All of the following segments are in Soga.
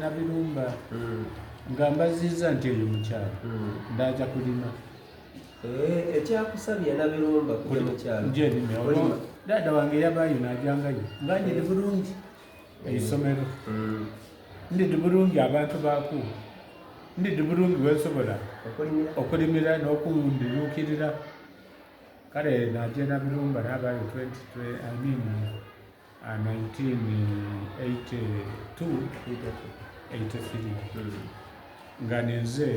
Nabirumba nga mbaziiza nti eyo mu kyalo ndaaja kulima. Eh, ekyakusabye Nabirumba kuja mu kyalo? Nje nime. Kulima. Dada wange yabaayo najangayo nga ndidi bulungi eisomero. Ndidi bulungi abantu baaku. Ndidi bulungi wensobola Okulimira. okulimira n'okundiruukirira. Kale naja e Nabirumba nabaayo 20, I mean, 1982 83 nga ninze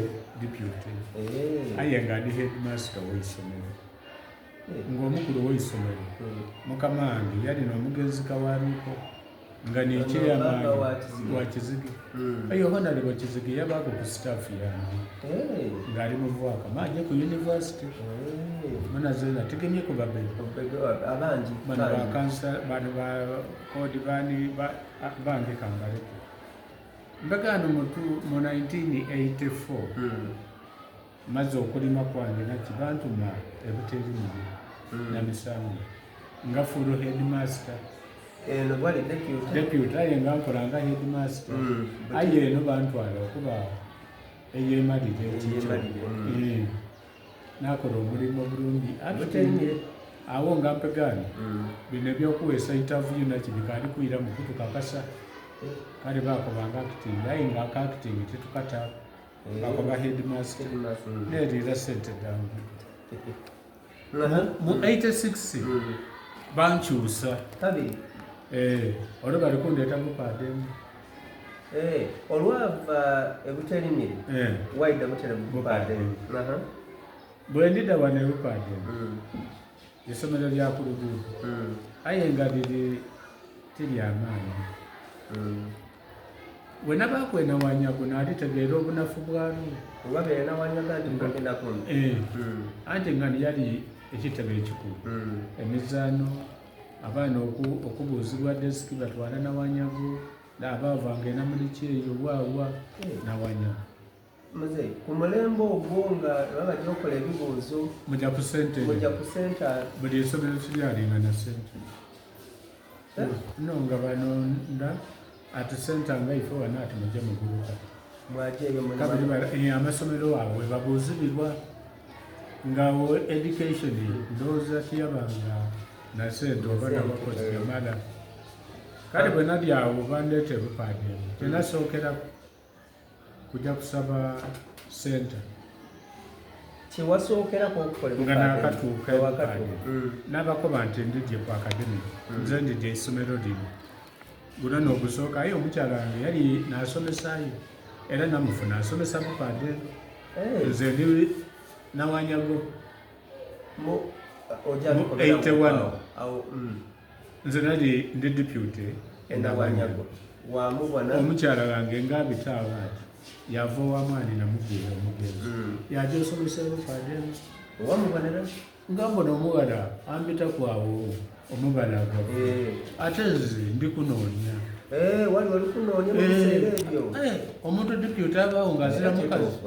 deputy aye nga ndi headmaster w'eisomero ng'omukulu w'eisomero mukama wange yali n'omugenzi Kawaruuko nga ni chairman wa Kizige. Aye Honorable Kizige yabaaku ku staff yange ng'ali muvwaka maje ku university munaze tugemye ku babiri abangi bano ba kansa bano ba kodi bani bange kambaleke mbagano mutu mu 1984 maze okulima kwange naki bantuma ebuterimire namisango nga full headmaster. Eno bwali deputy. Deputy aye nga nkola nga headmaster. Aye eno bantwala okuba eyemalire ekikyo. Nakola omulimu obulungi. Buterimire. Awo nga mpegaana bino ebyokuweesa interview naki bikaali kwiramu kutukakasa. Kale bakobanga acting aye nga aka acting tetukata bakoba headmaster neriira sente dhange. Mu 86 bankyusa. Kabiri. Olwo bali kundeeta Bupademu. Olwava ebuterimire waidha butere Bupademu. Bwe ndidha wano e Bupademu isomero lya ku luguudo aye nga liri ti lya maanyi. Bwe nabaaku e Nawanyago naalitegeera obunafu bwalwo. Wabeera e Nawanyago anti kumpi na kumpi. Anti nga yali ekitebe ekikulu. Emizaano, abaana okubuuzibwa desiki batwala Nawanyago, abaavanga e Namuliki eyo waawa Nawanyago. Muzeeyi, ku mulembe ogwo nga baba baja okukola ebibuuzo muja ku sente muja ku senta. Buli isomero tiryalinga na sente. No nga bano nda ati senta nga ife wano ati muje muguluka. Mwajeeyo muli Kabiri amasomero awo we babuuzibirwa nga awo education ndowooza tiyabanga na sente oba nabakozi yamala. Kale bwe nali awo bandeeta ebupaademu tenasookera kujja kusaba senta. Kyewasookerako okukola nga nakatuuka ebupaademu nabakoba nti ndidye ku academic nze ndidye eisomero lino guno n'ogusooka aye omukyala wange yali nasomesayo era namufuna asomesa bupaademu nze ndi Nawanyago mu mu 81 nze nali ndi deputy e Nawanyago. Wamubona omukyala wange nga abitaawo ati yava owamwani namugwira omugenzi yaja osomesa ebupaademu. Wamubonera nga mbona omuwala ambitaku awo omubalagavu ate nze ndi kunoonya. Wali oli kunoonya mu biseera ebyo. Omuntu deputy abaawo ng'azira mukazi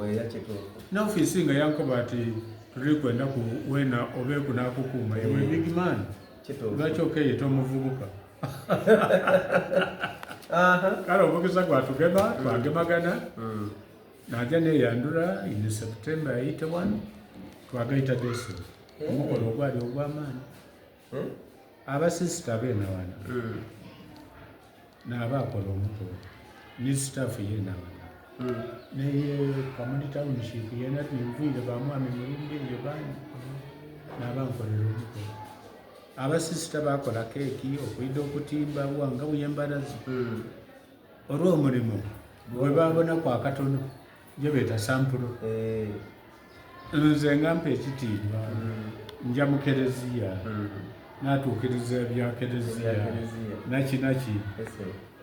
n'ofiisi nga yankoba ati tuli kwenda ku weena obeeku n'akukuuma iwe big man lwaki okeyita omuvubuka. Kale omukisa gwatugema twagemagana naja neyandula in September 81 twagaita Deso omukolo ogwali ogw'amaanyi. Abasisita b'enawana n'abaakola omukolo ni staff y'enawana neye Kamuli Township yena tinviire bamwami mulumbi eyo bangi n'abankolera omukolo. Abasisita baakola keeki okwida okutimba wanga buyembalazi olw'omulimu bwe babonaku akatono gye beeta sampulo. Nze nga mpa ekitiibwa nja mu kereziya natuukiriza ebya kereziya naki naki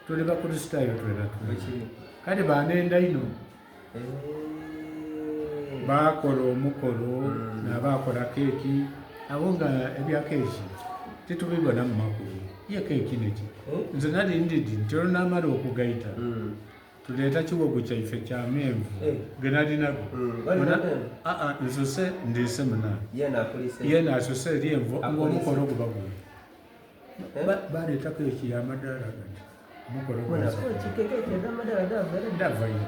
tuli bakristaayo twena twena kale banenda ino bakola omukolo nabakola keeki abo nga ebya keeki titubibona mu makulu ye keeki neki nze nali ndidi nti olunamala okugaita tuleeta kiwogo kyaife kya menvu ge nali nago nsuse ndiise muna yena asuse eri envu ng'omukolo guba guno baleeta keeki y'amadaala gati. Omukolo Ndavayo.